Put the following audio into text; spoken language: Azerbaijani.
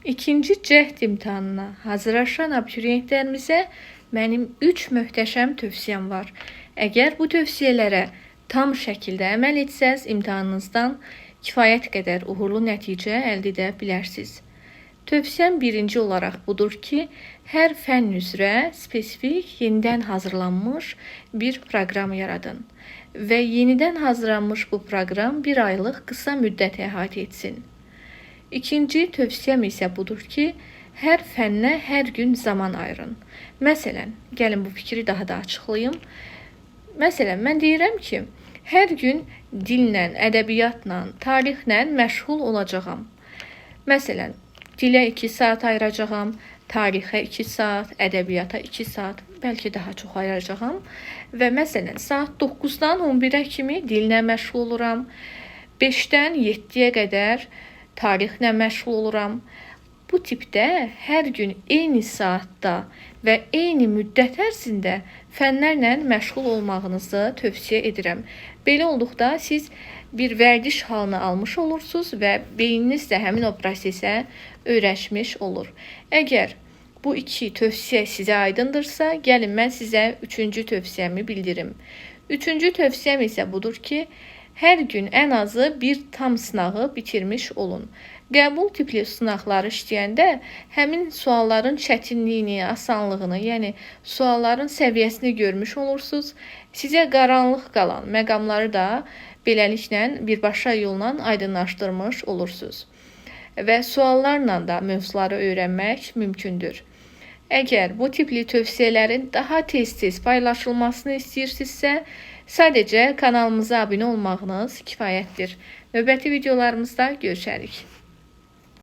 İkinci cəhd imtahanına hazırlaşan abituriyentlərimizə mənim 3 möhtəşəm tövsiyəm var. Əgər bu tövsiyələrə tam şəkildə əməl etsəz, imtahanınızdan kifayət qədər uğurlu nəticə əldə edə bilərsiniz. Tövsiyəm birinci olaraq budur ki, hər fənn üzrə spesifik yenidən hazırlanmış bir proqram yaradın və yenidən hazırlanmış bu proqram bir aylıq qısa müddət əhatə etsin. İkinci tövsiyəm isə budur ki, hər fənnə hər gün zaman ayırın. Məsələn, gəlin bu fikri daha da açıqlayım. Məsələn, mən deyirəm ki, hər gün dillə, ədəbiyyatla, tarixlə məşğul olacağam. Məsələn, dilə 2 saat ayıracağam, tarixə 2 saat, ədəbiyyata 2 saat, bəlkə daha çox ayıracağam. Və məsələn, saat 9-dan 11-ə kimi dillə məşğul oluram. 5-dən 7-yə qədər tarixlə məşğul oluram. Bu tipdə hər gün eyni saatda və eyni müddət ərzində fənlərlə məşğul olmağınızı tövsiyə edirəm. Belə olduqda siz bir vərdiş halını almış olursunuz və beyniniz də həmin o prosesə öyrəşmiş olur. Əgər bu iki tövsiyə sizə aydındırsa, gəlin mən sizə üçüncü tövsiyəmi bildirim. Üçüncü tövsiyəm isə budur ki, hər gün ən azı bir tam sınağı bitirmiş olun. Qəbul tipli sınaqları işləyəndə həmin sualların çətinliyini, asanlığını, yəni sualların səviyyəsini görmüş olursunuz. Sizə qaranlıq qalan məqamları da beləliklə birbaşa yolla aydınlaşdırmış olursunuz. Və suallarla da mövzuları öyrənmək mümkündür. Əgər bu tipli tövsiyələrin daha tez-tez paylaşılmasını istəyirsinizsə, sadəcə kanalımıza abunə olmağınız kifayətdir. Növbəti videolarımızda görüşərik.